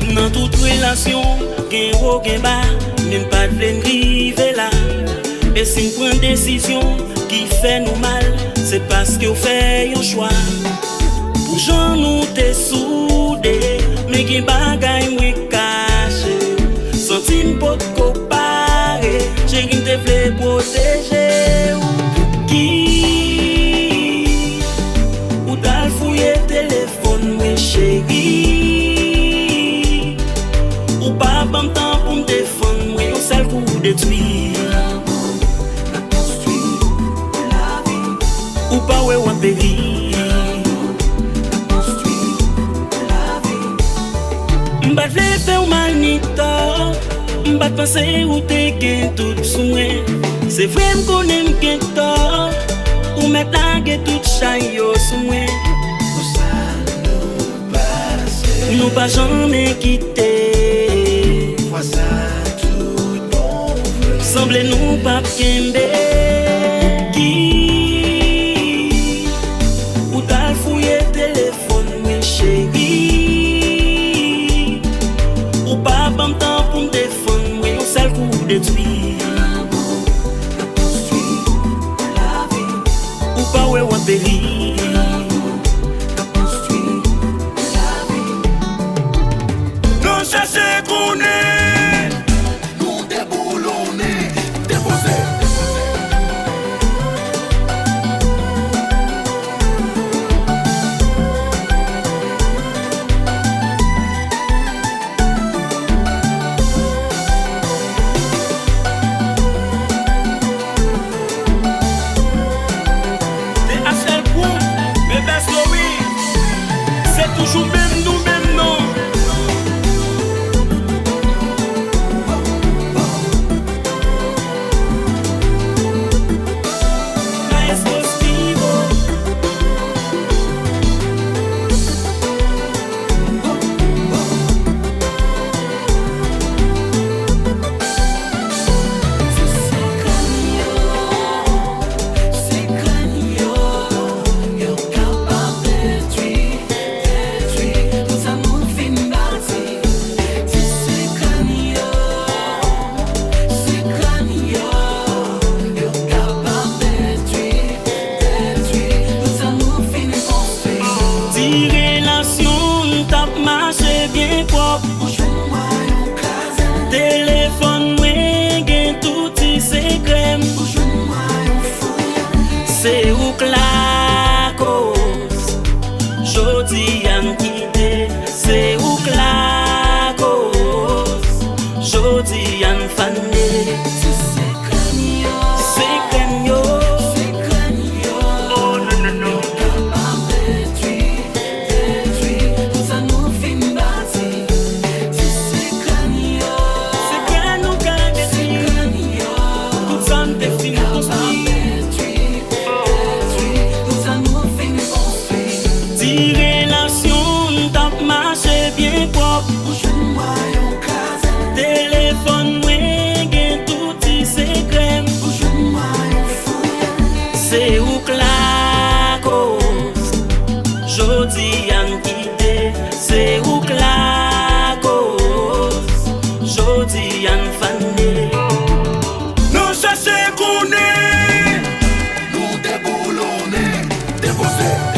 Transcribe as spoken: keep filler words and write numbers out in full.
Nan tout relasyon, gen wo, gen ba, men m pa t vle n rive la. E si n pran desizyon ki fè nou mal, se paske w fè yon chwa. Pou jan nou te soude, men gen bagay mwen kache. Santi m potko pare, cheri, m te vle pwoteje w. Pouki ou t al fouye telefòn mwen, cheri? Ou pa ban m tan pou m defann mwen, yon sèl kou ou detwi. Ou pa wè w ap peri. M pa t vle fè w mal ni tò. M pa t panse ou te gen dout sou mwen. Se vre m konnen m gen tò. Ou mèt lage tout chay yo sou mwen. Nou pa janmen kite. Fwa sa tout bon vre. Sanble nou p ap kenbe. Ki ou t al fouye telefòn mwen, cheri? Ou pa ban m tan pou m defann mwen, yon sèl kou ou detwi. Ou pa wè w ap peri. Nou chache konnen. Nou deboulonnen, depoze. T H L Group, Bebès Lowi, se toujou menm nou, menm non. Maestro Spivo. Ti relasyon n t ap mache byen pwòp. Telefòn mwen gen tout ti sekrè m. Se ou k lakoz. Jodi a n kite. Se ou k lakoz. Jodi a n fane. Sekrè m yo. Sekrè m yo. Oh, no, no, no. Sekrè nou ka detwi. Tout sa n te fin konstwi. Ti relasyon n t ap mache byen pwòp. Telefòn mwen gen tout ti sekrè m. Se ou k lakoz. Jodi a n kite. Se ou k lakoz. Jodi a n fane. Nou chache konnen. Nou deboulonnen, depoze.